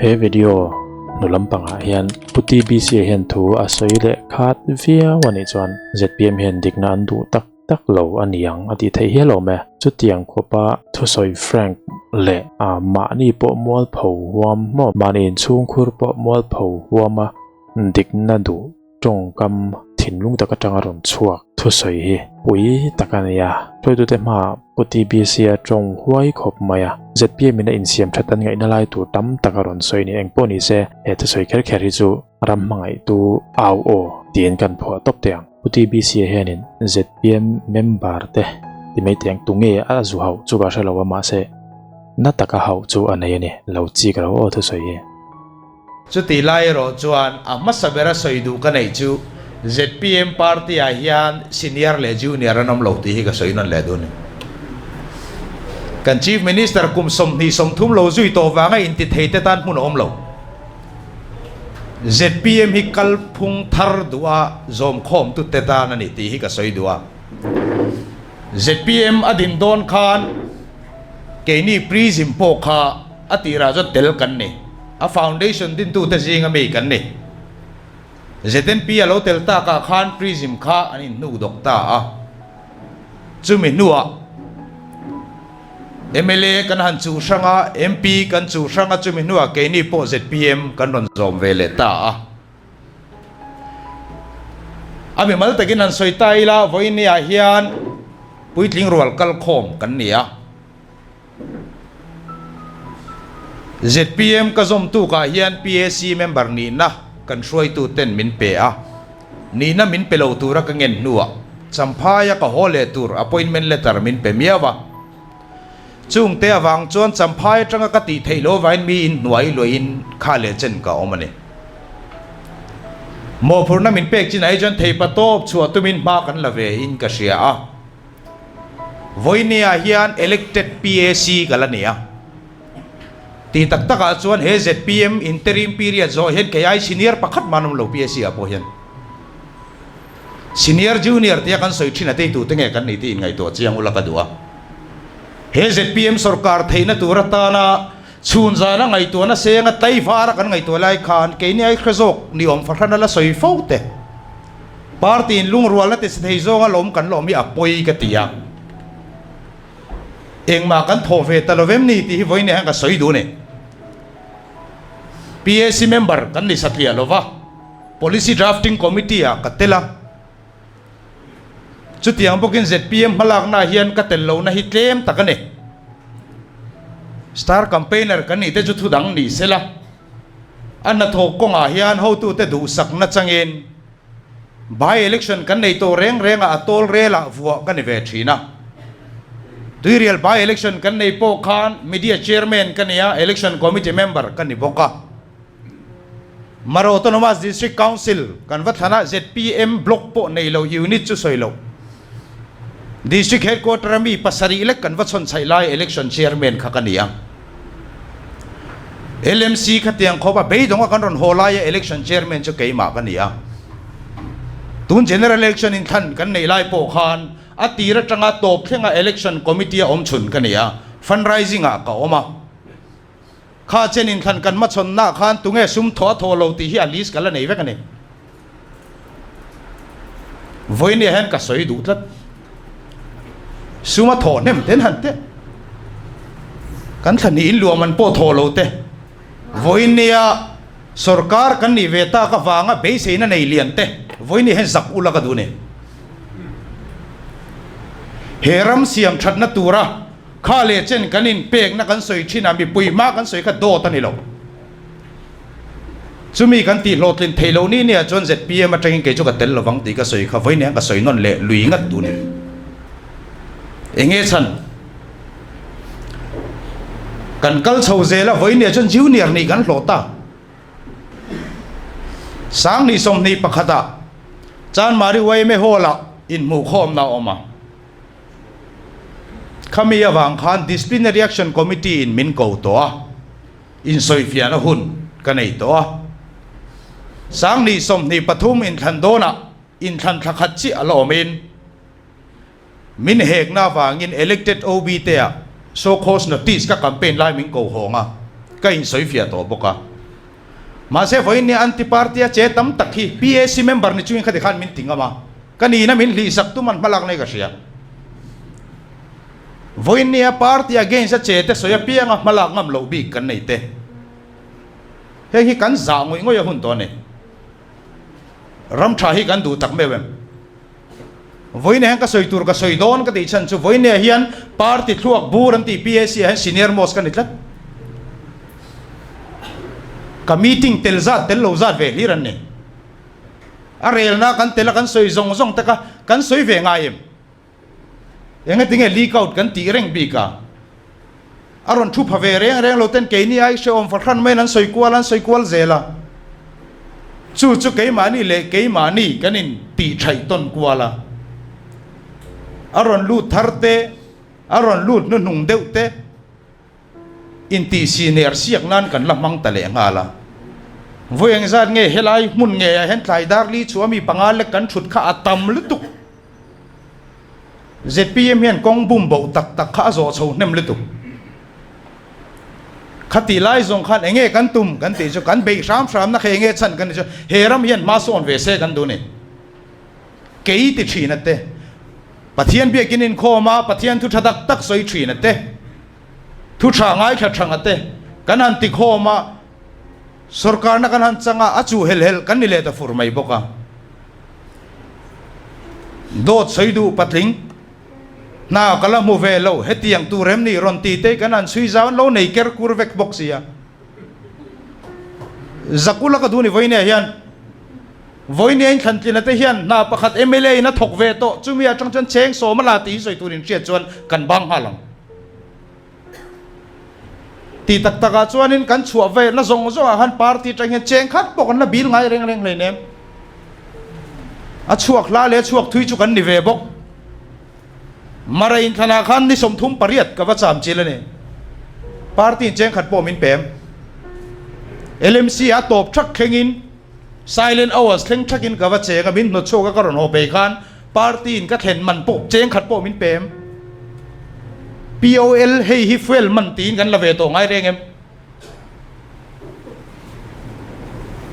He video hnu lampangah hian Pu TBC-a hian thu a sawi leh khat viau a nih chuan zpm hian dikna an duh tak tak lo a ni ang a tih theih hial awm e. Chutiang khawpa thusawi frank leh mahni pawh mualpho huam maw mahni inchhungkhur pawh mualpho huama dikna duh tawngkam thinlung tak atanga rawn chhuak thusawi hi pui tak a ni a. Hruaitute hmaah Pu TBC-a tawng huai khawp mai a, zpm in a insiam that an ngaihna lai tur tam tak a rawn sawi ni. Engpawh ni se, he thusawi kher kher hi chu ram hmangaihtu au aw tiin kan phuah tawp teh ang. Pu TBC-a hianin zpm member te ti mai teh ang tunge a zu hauh chu ka hre lo a mahse na taka hauh chu a nei a ni, lo chik lo aw thusawi hi. Chutih lai erawh chuan a hmasa bera sawi duh ka neih chu zpm party ah hian senior leh junior an awm lo tih hi ka sawi nawn leh dun. Kan Chief Minister kum 20 30 lo zui tawh vanga inti thei te tan hmun a awm lo. Zpm hi kalphung thar duha zawmkhawm tu te tan a ni tih hi ka sawi duh a. Zpm a din dawn khan keini prism pawh kha A tirah chuan tel kan ni. A foundation dintute zinga mi kan ni. ZNP a lo tel takah khan Prism kha an inhnuk dawk ta a. Chumi hnuah mla kan han chuh hrang a, MP kan chuh hrang a, chumi hnuah keini pawh zpm kan rawn zawm ve leh ta a. A mimal takin han sawi ta ila, vawiinniah hian puitling rual kalkhawm kan ni a. Zpm ka zawm tukah hian PAC member nihna kan hruaitu ten min pe a, nihna min pe lo tura ka ngen hnuah Champhaia ka haw leh tur appointment letter min pe miau a. Chungte avang chuan Champhai atanga ka tih theih loh avangin mi in hnuai luahin kha leh chen ka awm a ni. Mawhphurhna min pek chinah hi chuan theipatawp chhuah tumin hma kan la ve in ka hria a. Vawinia hian elected PAC ka la ni a. Tih tak takah chuan he zpm interim period zawh hian kei ai senior pakhat mah an awm lo PAC ah pawh hian. Senior junior tia kan sawi thin a tei tute nge kan nih tih inngaihtuah chiang ula ka duh a. He zpm sorkar theihna tur atana chhun zana ngaihtuahna senga tlaivar a kan ngaihtuah lai khan keini ai hre zawk ni awm fahran a la sawi fo te. Party in lungrualna ti si thei zawnga lawm kan lawm hi a pawi ka ti a, engmah kan thawh ve ta lovem ni tih hi vawiin hian ka sawi duh a ni. PAC member kan ni satliah lova, Policy Drafting Committee ah ka tel a, chutiang bawkin zpm hmalakna ah hian ka tel lohna hi tlem tak a ni. Star campaigner kan nih te chu thudang ni sela. A hnathawk kawngah hian hotute duhsakna changin by election kan nei tawh reng rengah a tawl relah vuah ka ni ve thin a. Tuirial by election kan nei pawh khan media chairman ka ni a, election committee member ka ni bawk a. Mara Autonomous District Council kan va thlan a, zpm block pawh nei lo unit chu sawi loh. District headquarter a mi pasarih lek kan va chhawn chhaih lai election chairman kha ka ni a. LMC khatiang khawp a beidawng a kan rawn haw laia election chairman chu keimah ka ni a. Tun general election in thlan kan neih lai pawh khan a tir atanga tawp thlenga election committee a awm chhun ka ni a, fundraising ah ka awm a. Kha chen in thlan kan hmachhawn nah khan tunge sum thaw a thaw lo tih hi a list ka la nei vek a ni. Vawinia hian ka sawi duh tlat. Sum a thaw hnem ten han teh. Kan thla hnih in luam an pawh thaw lo te. Vawinia sorkar kan nih ve tak avanga beiseina nei lian te vawinia hian zak ula ka duh ni. He ram siam thatna tura Kha leh chen kan inpekna kan sawi thin a, mipui hma kan sawi kha dawt a ni lo. Chumi kan tih hlawhtlin theih loh ni nia chuan zpm atangin kei chu ka tel lovang tih ka sawi kha vawiin hian ka sawi nawn leh lui ngat duh ni. Enge chhan? Kan kal chho zel a, vawiin nia chuan junior nih kan hlawh ta. Sangni 21 ah Chanmari yma Hall ah inhmuhkhawmna a awm a. Khami avang khan Disciplinary Action Committee in min ko tawh a, insawifiahna hun ka nei tawh a. 2023 inthlan dawnah inthlan thla khat chiah a la awmin min hekna avangin elected OB te ah show cause notice ka campaign lai min ko hawng a, ka insawifiah tawh bawk a. Mahse vawiin nia anti party a che tam tak hi PAC member ni chungin khati khan min ti ngam a, ka nihna min hlihsak tum an hmalak nei ka hria. Vawiin nia party against a che te sawi apianga hmalak ngam loh bik kan nei te. Heng hi kan zah ngawih ngawih a hun tawh a ni. Ram tha hi kan duh tak meuh em? Vawiin hian ka sawi tur ka sawi dawn ka tih chhan chu vawiin hian party thluak bur an tih PAC ah hian senior most ka ni tlat. Ka meeting tel zat tel lo zat ve hlir an ni. A relna kan tel a kan sawi zawng zawng te kha kan sawi ve ngai em? Engatinge leak out kan tih reng bik a? A rawn thu pha ve reng reng lo ten keini ai hrehawm fahran maiin an sawi kual an sawi kual zel a. Chu chu keimahni leh keimahni kan in tih thaih tawn kual a. A rawn lut thar te, a rawn lut hnuhnung deuh te intih si ner siak nan kan la hmang ta leh nghal a. Vawi engzat nge helai hmun ngeiah hian tlai dar li chhuah mi panga lek kan thut kha a tam lutuk. Zpm hian kawng bum boh tak tak kha a zawh chho hnem lutuk. Khati lai zawng khan enge kan tum kan tih chu kan beih hram hram na kha enge chhan kan tih chu he ram hian hma sawn ve se kan duh ni. Kei ti thin a te, Pathian biakin inkhawm a Pathian thu tha tak tak sawi thin a te, thu tha ngaithla thang a te kan han ti khawm a, Sorkarna kan han chang a, a chuh helh helh kan ni leh ta fur mai bawk a. Dawt sawi duh patling, hna ka la hmu ve lo, hetiang tur em ni rawn ti te kan han chhui zau an lo nei ker kur vek bawk sia. Zakula ka duh ni vawinia hian, vawinia in thlantlina te hian hna pakhat mla in a thawk ve tawh, chumi atang chuan cheng sawm a la tih hi sawi tur inhriat chuan kan bang nghal ang. Tih tak takah chuanin kan chhuah ve na zawng zawngah khan party atang hian cheng khat pawh kan la bil ngai reng reng hleinem. A chhuak hla leh a chhuak thui chu kan ni ve bawk. Mara inthlanah khan ni 38 ka va cham chil a ni. Party in cheng khat pawh min pem. LMC a tawp thak thlengin silent hours thleng thakin ka va cheng a, min hnawt chhuak a ka rawn haw phei khan Party in ka thlen man pawh cheng khat pawh min pem. POL hei hi fuel man tiin kan la ve tawh ngai reng em?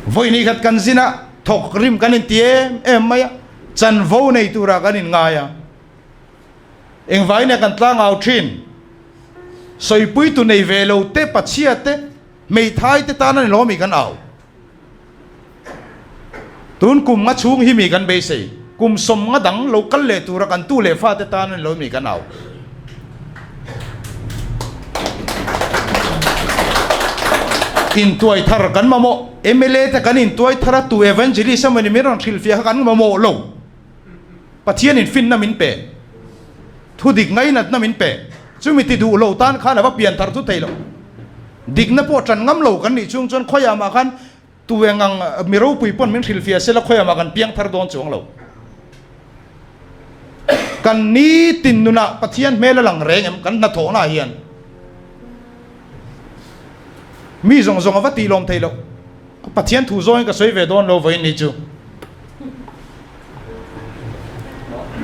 Vawi ni khat kan zin a, thawk rim kan inti em em mai a, chanvo nei turah kan inngai a. Engvangin nge kan tlangau thin? Sawipuitu nei ve lo te, pachhia te, hmeithai te tan a ni lawmi kan au. Tun kum nga chhung hi mi kan beisei, kum 50 dang lo kal leh tura kan tu leh fate tan a ni lo mi kan au. Intuai thar kan mamawh, mla te kan intuai thar a, tu evangelist emawni min rawn hrilhfiah kha kan mamawh lo. Pathianin finna min pe, thudik ngainatna min pe, chumi ti duh lo tan khan a va pian thar thu thei lo. Dikna pawh tan ngam lo kan nih chung chuan khawiah mah khan tu eng ang mi ropui pawn min hrilhfiah sela khawiah mah kan piang thar dawn chuang lo. Kan nitin nunah Pathian hmel a lang reng em kan hnathawhnaah hian mi zawng zawng a va tih lawm thei loh. Pathian thu zawngin ka sawi ve dawn lo vawiin ni chu.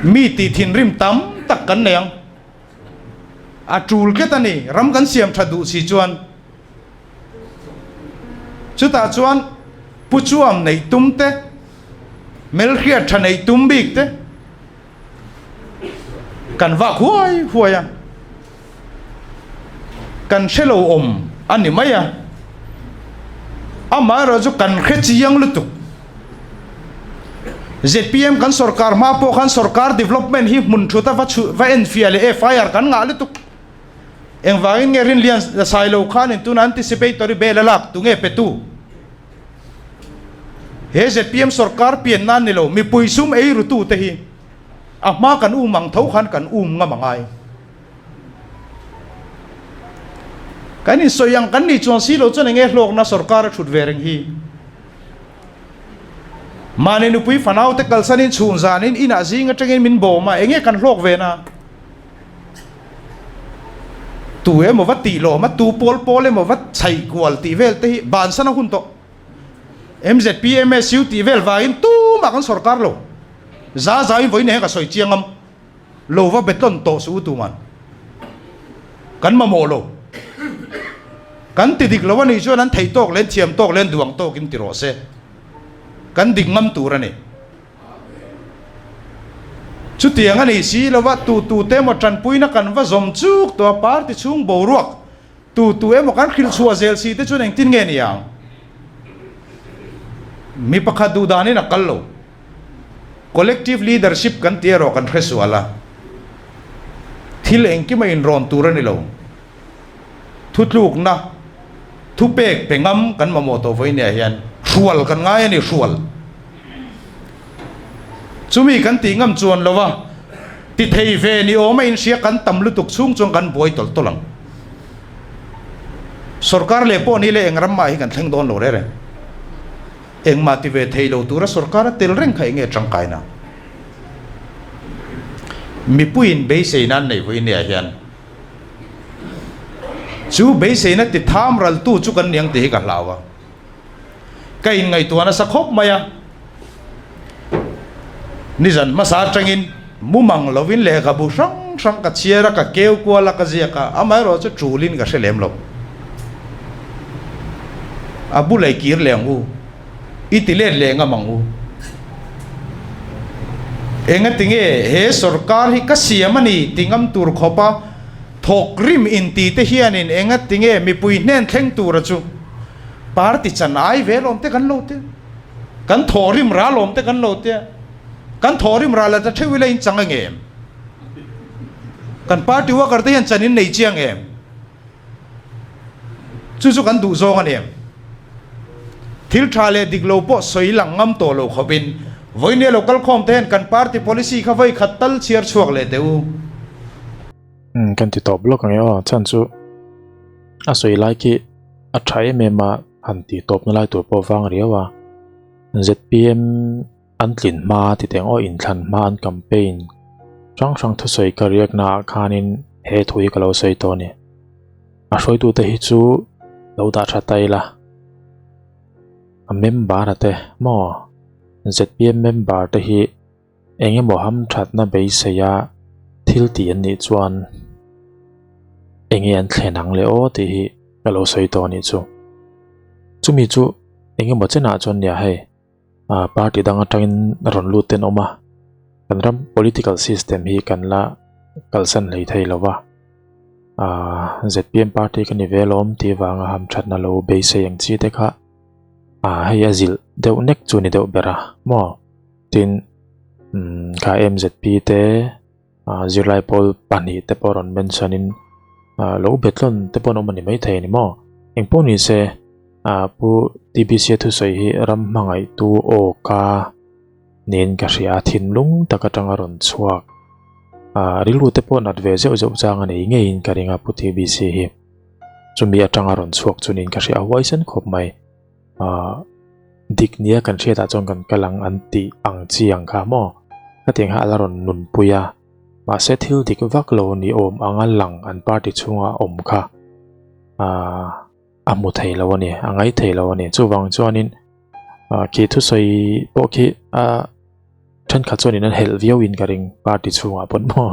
Mi tih thinrim tam tak kan nei ang. A tul tlat a ni, ram kan siam tha duh si chuan. Chutah chuan Pu Chuam neih tum te, Melhriat tha neih tum bik te kan vak huai huai a, kan hre lo awm a ni mai a, amaherawhchu kan hre chiang lutuk. Zpm kan sorkar hma pawh khan sorkar development hi hmun thut a va chhuh va enfiah leh FIR kan ngah lutuk. Engvangin nge Rinlian Sailo khanin tuna anticipatory bail a lak tunge petu? He zpm sorkar pian nan ni lo mipui sum ei rutu te hi a hma kan um ang tho khan kan um ngam a ngai. Kan insawi ang kan nih chuan si lo chuan enge hlawkna sorkar a thut ve reng hi. Mahni nupui fanau te kalsanin chhun zanin inah zing atangin min bawm a, enge kan hlawk ve na? Tu emaw va tih lawm a, tu pawl pawl emaw va chhaih kual tih vel te hi bansan a hun tawh. MZP, MSU tih vel vangin tumah kan sorkar lo. Za zauin vawiin heng ka sawi chiang am. Lo va betlawn tawh suh u tuman. Kan mamawh lo. Kan ti dik lo a nih chuan an thei tawk leh an thiam tawk leh an duang tawkin ti rawh se. Kan dik ngam tur a ni. Chutiang a nih si lova tu tu te emaw tanpuina kan va zawm chuk tawh a, party chhung boruak tu tu emaw kan hrilh chhuah zel si te chuan engtin nge ni ang? Mi pakhat duh danin a kal lo. Collective leadership kan ti erawh kan hre sual a, thil engkim a inrawn tur a ni lo. Thutlukna, thupek pe ngam kan mamawh tawh vawinia hian hrual kan ngai a ni, hrual. Chumi kan tih ngam chuan lo a, ti thei ve ni awm a inhria kan tam lutuk chhung chuan kan buai tawlh tawlh ang. Sorkar leh pawh ni leh eng ram mah hi kan thleng dawn lo reng reng. Engmah ti ve thei lo tura sorkar a tel reng kha enge tangkaina? Mipuiin beiseina an neih vawinia hian chu beiseina ti tham raltu chu kan niang tih hi ka hlau a. Ka inngaihtuah nasa khawp mai a. Nizan hmasa atangin mumang lovin lehkhabu hrang hrang ka chhiar a, ka keu kual a, ka ziak a, amaherawh chu tulin ka hre lem lo. A bulei kir leh ang u, i ti let leh ngam ang u. Engatinge he sorkar hi ka siam a ni ti ngam tur khawpa thawk rim inti te hianin engatinge mipui hnen thleng tura chu party chan ai ve lawm te kan lo tia, kan thawh rim ra lawm te kan lo tia, kan thawh rim ra la ta theuh ila in chang a ngem? Kan party worker te hian chan in nei chiang em? Chu chu kan duh zawng a ni em? Thil tha leh dik lo pawh sawi lang ngam tawh lo khawpin vawinia lo kal khawm te hian kan party policy kha vawi khat tal chhiar chhuak leh teh u. Umm kan ti tawp lawk ang e aw, chhan chu a sawi lai khi a tha em em a, han tih tawpna lai tur pawh vang riau a, zpm an tlin hma ti teng aw inthlan hma an campaign hrang hrang thusawi ka riak naah khanin he thu hi ka lo sawi tawh a ni. A hruaitute hi chu lo dah tha ta ila, a member a te maw zpm member te hi eng emaw hamthatna beiseia thil tih an nih chuan eng nge an thlen ang le aw tih hi ka lo sawi tawh a nih chu. Chumi chu eng emaw chenah chuan nia hei. ah party dang atangin rawn lut te an awm a kan ram political system hi kan la kalsan hlei thei lo va ah zpm party ka ni ve alawm tih vanga hamthatna lo beisei ang chi te kha ah hei a zilh deuh nek chu a ni deuh ber a maw tin umm kha mzp te ah zirlai pawl pahnih te pawh rawn mention in ah lo bet hlawn te pawh an awm a ni maithei a ni maw engpawh ni se ah pu T_B_C a thusawi hi ram hmangaihtu aw ka niin ka hria a thinlung tak atanga rawn chhuak ah rilru te pawh nat ve zeuh zeuh chang a nei ngeiin ka ring a pu T_B_C hi chumi atanga rawn chhuak chu niin ka hria a huaisen khawp mai ah dik nia kan hriatah chuan kan kal ang an tih ang chi ang kha maw khatiang kha a la rawn nunpui a mahse thil dik vak lo ni awm anga lang an party chhunga awm kha ah a hmu thei lo a ni a ngai thei lo a ni chuvang chuanin ah khi thusawi pawh khi a thenkhat chuanin an helh viau in ka ring party chhungah pawn maw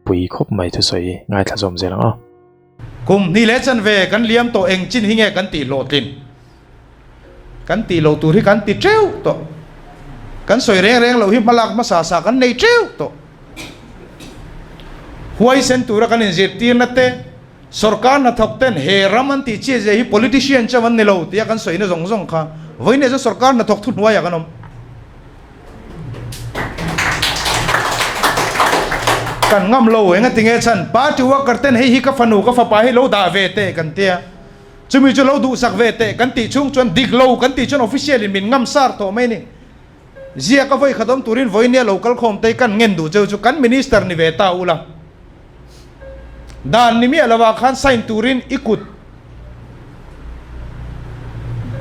pui khawp mai thusawi ngaithla zawm zel ang aw. Kum hnih leh chanve kan liam tawh eng chin hi nge kan tih hlawhtlin? Kan tih loh tur hi kan ti teuh tawh. Kan sawi reng reng loh hi hmalak hmasa sa kan nei teuh tawh. Huaisen tura kan inzirtirna te, sorkar hnathawk ten he ram an tih chiah zia hi politician chauh an ni lo tia kan sawina zawng zawng kha vawiin chu sorkar hnathawk thuhnuaiah kan awm. Kan ngam lo eng a ti nge chhan party worker ten hei hi ka fanu ka fapa hi lo dah ve teh kan tia chumi chu lo duhsak ve teh kan tih chhung chuan dik lo kan tih chuan official in min ngam sar tawh mai ni ziak a vawi khat awm turin vawinia lo kal khawm te kan ngen duh cheu chu kan minister ni ve ta ula dan ni miah lovah khan sign turin i kut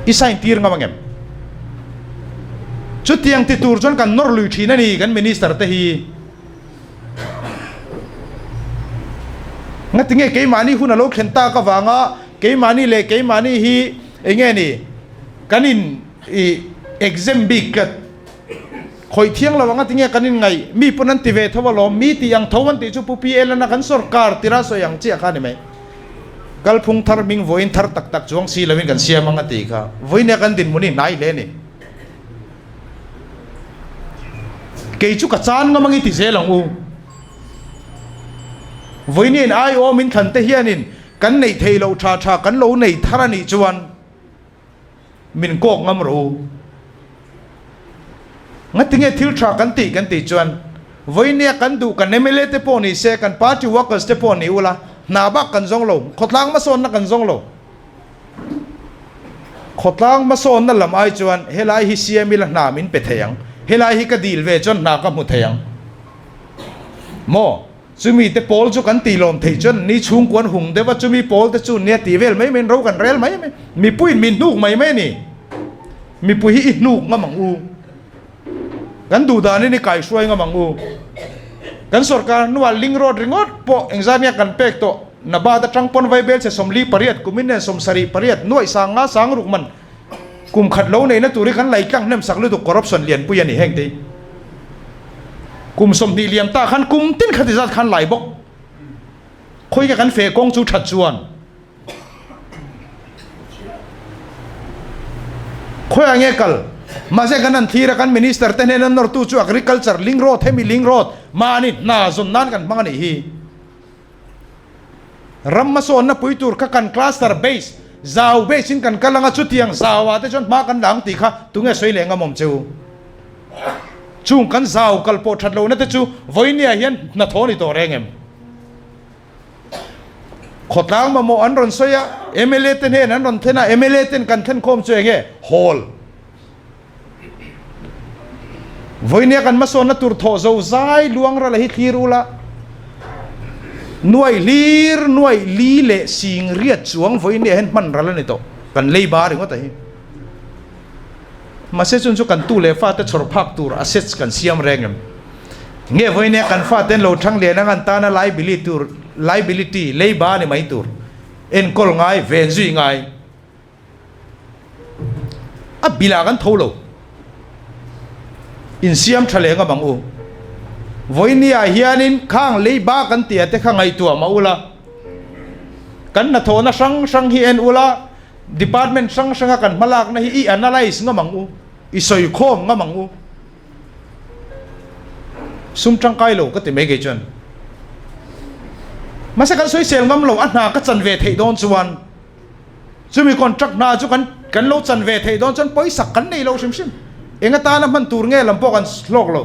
i sign tir ngam angem? Chutiang ti tur chuan kan nawr lui thin a ni kan minister te hi. Ngatinge keimahni hun a lo thlen tak avanga keimahni leh keimahni hi enge ni kan in i exam bik tlat. Khawih thiang lo anga tinge kan inngaih, mi pawn an ti ve tho alawm, mi tih ang tho an tih chu Pu PL-an a kan sorkar tira sawi ang chiah kha a ni mai. Kalphung thar hming vawiin thar tak tak chuang si loin kan siam ang a ti kha. Vawiin ah kan dinhmun hi hnai hle a ni. Kei chu ka chan ngam ang i ti zel ang u. Vawiin ai awmin thlan te hianin kan neih theih loh tha tha kan lo nei thar a nih chuan min kawk ngam rawh u. Ngatinge thil tha kan tih kan tih chuan vawinia kan duh kan mla te pawh ni se kan party workers te pawh ni ula hna bak kan zawng lo, khawtlang hmasawnna kan zawng lo. Khawtlang hmasawnna lam ai chuan helai hi siam ila hna min pe thei ang, helai hi ka dil ve chuan hna ka hmu thei ang maw? Chumi te pawl chu kan tih lawm theih chuan ni chhungkuan hung deuh a, chumi pawl te chu nia tih vel mai mai in ro kan rel mai mai, mipuiin min hnuk mai mai a ni. Mipui hi i hnuk ngam ang u, kan duh danin i kaihruai ngam ang u. Kan sorkar hnuah link road ringawt pawh engzat nge kan pek tawh, Nabad atang pawn Vaibel chhe 48 kumin nen 78 nuaih sang nga sang ruk man kum khat lo neihna tur hi kan lei tlang hnem sak lutuk corruption lianpui a ni heng te hi. Kum 20 liam ta khan kum tin khati zat khan lai bawk. Khawika kan feh kawng chu that chuan khawiah nge kal? Mahse kan han thlir a kan minister te hnena nawrtu chu agriculture link road hemi link road mahni hna zawn nan kan hmang a nih hi. Ram hmasawnna pui tur kha kan cluster base, zau base in kan kal anga chutiang zau ah te chuan hma kan la ang tih kha tunge sawi leh ngam awm che u. Chung kan zau kal pawh that lohna te chu vawinia hian hnathawh ni tawh reng em? Khawtlang mamawh an rawn sawi a, mla te hnen an rawn thlen a, mla ten kan thlen khawm chu enge? Hall. Vawinia kan hmasawnna tur thawh zo zai luang rala hi thlir ula, nuaih hlir nuaih li leh sing riat chuang vawinia hian hman ral a ni tawh, kan lei ba ringawt a hi. Mahse chun chu kan tu leh fate chhawr phak tur assets kan siam reng em? Nge vawinia kan faten lo thang lian ang an tana liability tur liability lei ba ni mai tur enkawl ngai ven zui ngai. A bilah kan tho lo. Insiam tha leh ngam ang u. Vawinia hianin khang lei ba kan tia te kha ngaihtuah mah ula. Kan hnathawhna hrang hrang hi en ula, department hrang hranga kan hmalakna hi i analyse ngam ang u, i sawikhawm ngam ang u. Sum tangkai lo ka ti mai kei chuan. Mahse kan sawisel ngam lo, a hna ka chan ve theih dawn chuan Chumi contract hna chu kan kan lo chan ve theih dawn chuan pawisak kan nei lo hrim hrim. Eng atana hman tur nge lam pawh kan hlawk lo.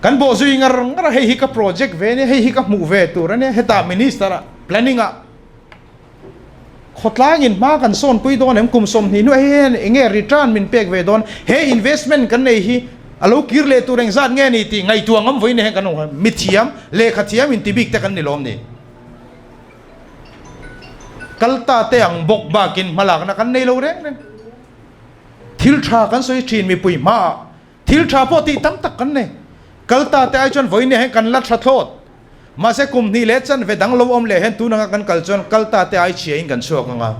Kan bawh zui ngar ngar a, hei hi ka project ve ania, hei hi ka hmuh ve tur ania, hetah minister ah planning ah khawtlangin hma kan sawnpui dawn em, kum 20 hnuah hei hian eng nge return min pek ve dawn, he investment kan nei hi a lo kir leh tur engzat nge ni tih ngaihtuah ngam vawiin hian kan awm mithiam, lehkha thiam intibik te kan ni lawm ni. Kal ta te ang bawk bakin hmalakna kan nei lo reng reng. Thil tha kan sawi thin mipui hmaah thil tha pawh tih tam tak kan nei. Kal ta te ai chuan vawiin hian kan la tha thlawt. Mahse kum hnih leh chanve dang lo awm leh hian tun anga kan kal chuan kal ta te ai chhia in kan chhuak anga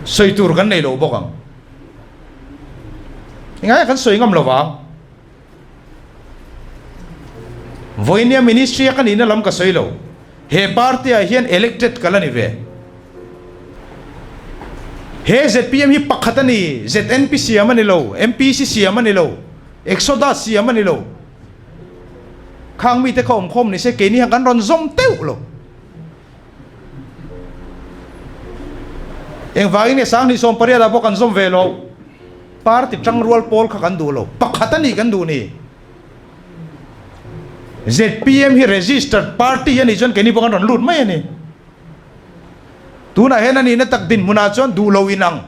sawi tur kan nei lo bawk ang. Engah kan sawi ngam lo vang. Vawinia ministry a ka nihna lam ka sawi lo. He party ah hian elected ka la ni ve. He zpm hi pakhat a ni, ZNP siam a ni lo, MPC siam a ni lo, Exodus siam a ni lo. Khang mite kha awmkhawm ni se keini hian kan rawn zawm teuh lo. Engvangin nge 2018 ah pawh kan zawm ve lo. Party tangrual pawl kha kan duh lo, pakhat a nih kan duh ni. Zpm hi registered party a nih chuan keini pawh kan rawn lut mai a ni. Tunah hian a nihna tak dinhmunah chuan duh lo inang,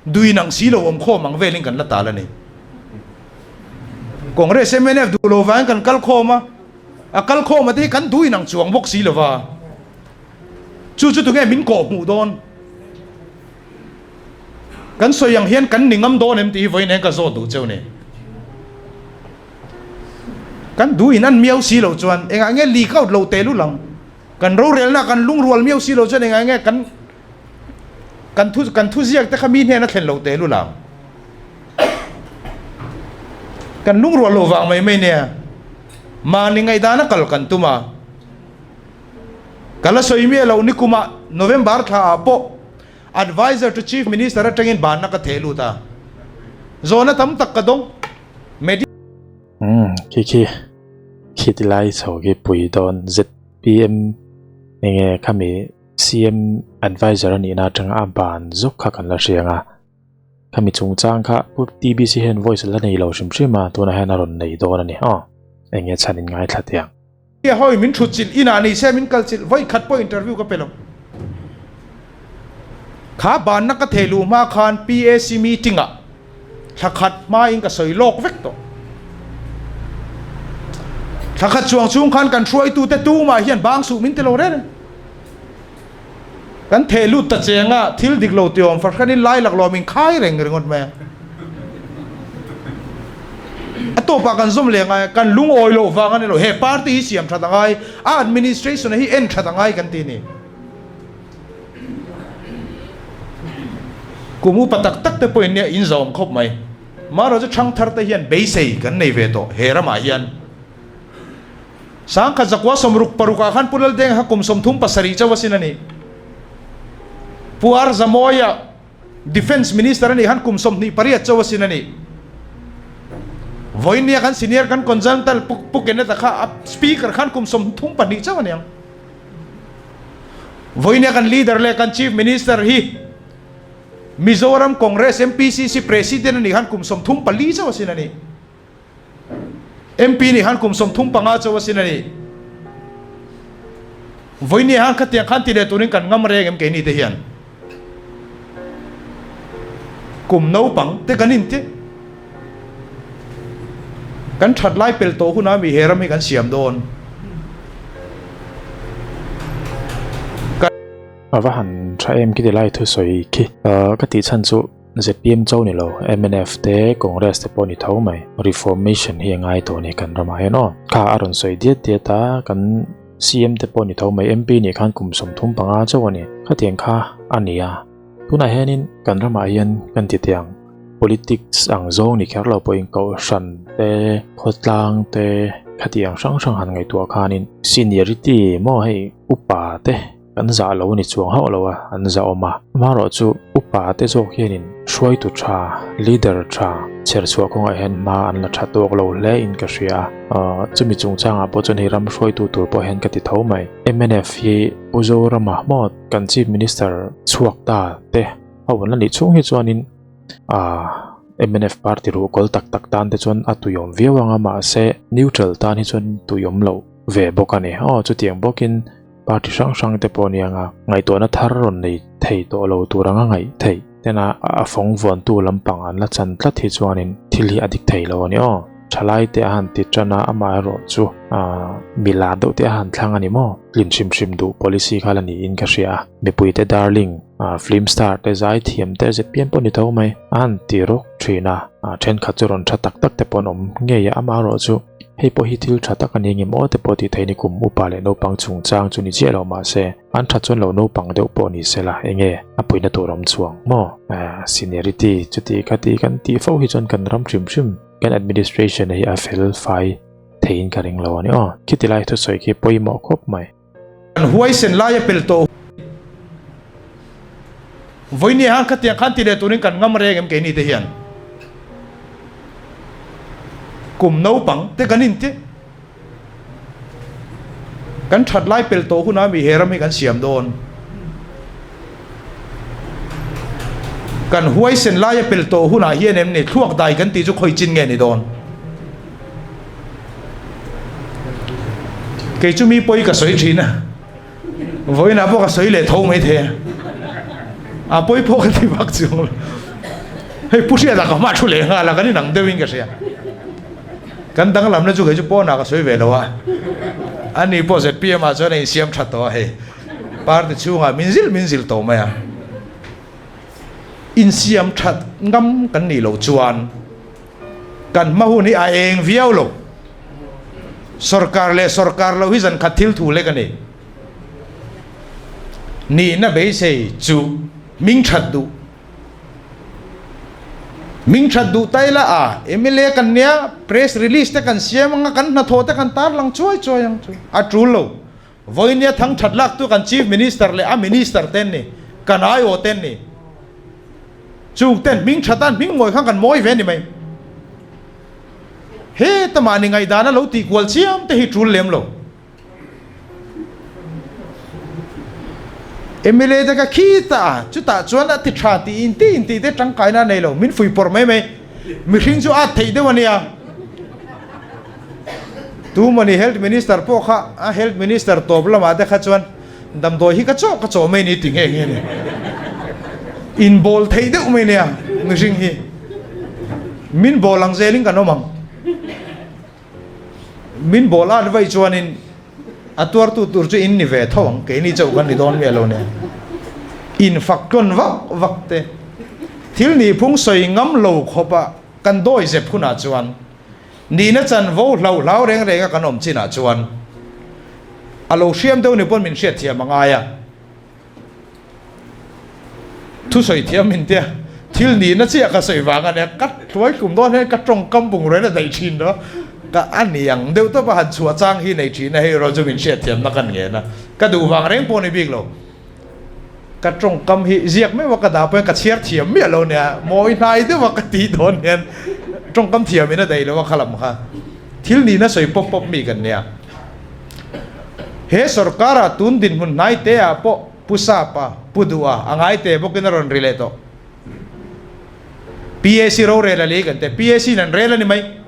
duh inang si lo awm khawm ang velin kan la tal a ni. Congress mnf duh lo vangin kan kal khawm a, a kal khawm a te hi kan duh inang chuang bawk si lova. Chu chu tunge min kawh hmuh dawn? Kan sawi ang hian kan ni ngam dawn em tih hi vawiin eng ka zawt duh cheu ni. Kan duh in an miau si lo chuan engah nge leak out lo teh lul ang. Kan rorelna kan lungrual miau si lo chuan engah nge kan kan thu kan thuziak te kha mi hnen a thlen lo teh lul ang. Kan lungrual lo vang mai mai nia. Mahni ngaihdan a kal kan tum a. Ka la sawi miah loh nikumah November thla ah pawh Adviser to Chief Minister atangin banna ka theh lut a, zawhna tam tak ka dawng. Medi. Umm khi khi khi ti lai chho khi pui dawn zpm enge khami CM adviser a nihna atanga a ban zawk kha kan la hriang a, khami chungchang kha Pu TBC hian voice la nei lo hrim hrim a, tunah hian a rawn nei dawn a ni aw, enge chhan in ngaithla teh ang. Tia hawi min thut chilh inah ni se min kal chilh vawi khat pawh interview ka pe lo. Kha banna ka thei luh hma khan PAC meeting ah thla khat hma in ka sawi lawk vek tawh. Thla khat chuang chhung khan kan hruaitu te tumah hian bang suh min ti lo reng reng. Kan theh lut ta cheng a, thil dik lo ti awm fahranin lai laklawh min khai reng ringawt mai a. A tawpah kan zawm leh ngai a, kan lungawi loh vang a ni lo, he party hi siam that a ngai, a administration hi en that a ngai kan ti a ni. Kum upa tak tak te pawhin nia in zawm khawp mai. Marawh chu thangthar te hian beisei kan nei ve tawh he ramah hian. Sangkhat zakua 66 ah khan Pu Laldenga kha kum 37 chauh asin a ni. Pu R Zamawia Defence Minister a nih khan kum 28 chauh asin a ni. Vawinia kan senior kan consultant Pu Pu Kenneth-a kha a Speaker khan kum 32 chauh a ni ang. Vawinia kan leader leh kan Chief Minister hi Mizoram Congress MPCC President a nih khan kum 34 chauh asin a ni. MP nih khan kum 35 chauh asin a ni. Vawinia han khatiang khan ti leh turin kan ngam reng em keini te hian. Kum naupang te kan inti. Kan that lai pel tawh huna mi he ram hi kan siam dawn. A va han tha em khi ti lai thusawi khi. Ka tih chhan chu Zpm cho ni lo, mnf te, Congress te pawh ni tho mai. Reformation hi a ngai tawh a ni kan ramah hian aw. Kha a rawn sawi diat diat a, kan CM te pawh ni tho mai, MP nih khan kum 35 chauh a ni. Khatiang kha a ni a. Tunah hianin kan ramah hian kan ti teh ang, politics ang zawng ni kher lo pawhin kohhran te, khawtlang te, khatiang hrang hrang han ngaihtuah khanin seniority maw hei upa te, Kan zah lo a ni chuang hauh lo a, an zah awm a. Amaherawhchu upa te zawk hianin hruaitu tha, leader tha, chher chhuah kawngah hian hma an la tha tawk lo hle in ka hria a. Chumi chungchangah pawh chuan hei ram hruaitu tur pawh hian ka ti tho mai. Mnf hi Pu Zorama maw kan Chief Minister chhuak ta te ho an la nih chhung hi chuanin Mnf party ruhkawl tak tak tan te chuan a tuiawm viau ang a, mahse neutral tan hi chuan tuiawm loh ve bawk a ni. Aw chutiang bawkin. Party hrang hrang te pawh nia nga ngaihtuahna thar rawn nei thei tawh lo tur anga ngaih theih tena a fawng vuantu lampang an la chan tlat hi chuanin thil hi a dik thei lo a ni aw. Thalai te a han ti tan a, amaherawh chu mi lar deuh te a han thlang a ni maw? Tlin hrim hrim duh policy kha la niin ka hria a, mipuite darling, film star te zai thiam te zet pian pawh ni tho mai a han ti rawk thin a, thenkhat chu rawn tha tak tak te pawh an awm ngei a, amaherawh chu. Hei pawh hi thil tha tak a ni ngem aw te pawh tih theih ni kum upa leh naupang chungchang chu ni chiah lo mahse an tha chuan lo naupang deuh pawh ni sela enge a puina tur awm chuang maw? Seniority chuti khati kan tih fo hi chuan kan ram hrim hrim kan administration hi a fel fai theiin ka ring lo a ni aw. Khiti lai thusawi khi pawimawh khawp mai. Kan huaisen lai a pel tawh. Vawinia han khatiang khan ti leh turin kan ngam reng em keini te hian. Kum naupang te kan inti. Kan that lai pel tawh huna mi he ram hi kan siam dawn. Kan huaisen lai a pel tawh hunah hian em ni thluak dai kan tih chu khawi chin nge ni dawn. Kei chu mi pawi ka sawi thin a, vawiinah pawh ka sawi leh tho mai thei a, a pawi pawh ka ti vak chuang lo. Hei Pu Hriata ka hma thu leh nghal a, kan inang deuhin ka hria. Kan danglamna chu kei chu pawnah ka sawi ve lo a, ani pawh zpm ah chuan a insiam tha tawh a hei, party chhungah min zil min zil tawh mai a. Insiam that ngam kan nih loh chuan Kan hma hun hi a eng viau lo. Sorkar leh sorkar lo hi zan khat thil thu lek a ni. Nihna beisei chu hming that duh. Hming that duh ta ila a mla kan nia press release te kan siam anga kan hnathawh te kan tarlang chuai chuai ang chu a tul lo. Vawinia thang that lak tu kan Chief Minister leh a Minister ten ni, kan aiawh ten ni. Chung ten hming that an hming mawi khan kan mawi ve ni mai. Heta mahni ngaihdana lo tih kual chiam te hi tul lem lo. MLA te ka khi ta a, chutah chuan a ti tha tih in tih in tih te tangkaina a nei lo, min fui pawrh mai mai. Mihring chu at theih deuh a nia. Tu mawni Health Minister pawh kha a Health Minister tawp lamah te kha chuan damdawi hi ka chawh ka chawh mai ni ti nghe nghe ni. Inbawl theih deuh mai nia mihring hi. Min bawl ang zelin kan awm ang. Min bawl at vaih chuanin a tuartu tur chu in ni ve tho ang, keini chauh kan ni dawn miah lo nen. Infak tlawn vak vak te, thil nihphung sawi ngam lo khawpa kan dawi zep hunah chuan nihna chanvo hlau hlau reng renga kan awm chinah chuan a lo hriam deuh ni pawn min hriatthiam a ngai a. Thusawi thiam min tia thil nihna chiah ka sawi vang a nia, ka hluai hlum dawn hian ka tawngkam bungraw in a daih thin lo, ka a ni ang deuh tawp a han chhuah chang hi nei thin a, hei erawh chu min hriatthiamna ka ngen a, ka duh vang reng pawh ni bik lo, ka tawngkam hi ziak meuh a ka dah pawhin ka chhiar thiam miah lo nia, mawi hnai deuh a ka tih dawn hian tawngkam thiam in a daih lo a khalam kha thil nihna sawi pawp pawp mi kan nia. He sorkara tun dinhmun hnai te ah pawh Pu Sapa, Pu Duha a ngai te bawkin a rawn ri leh tawh. PAC rorel a lei kan te, PAC in an rel a ni mai.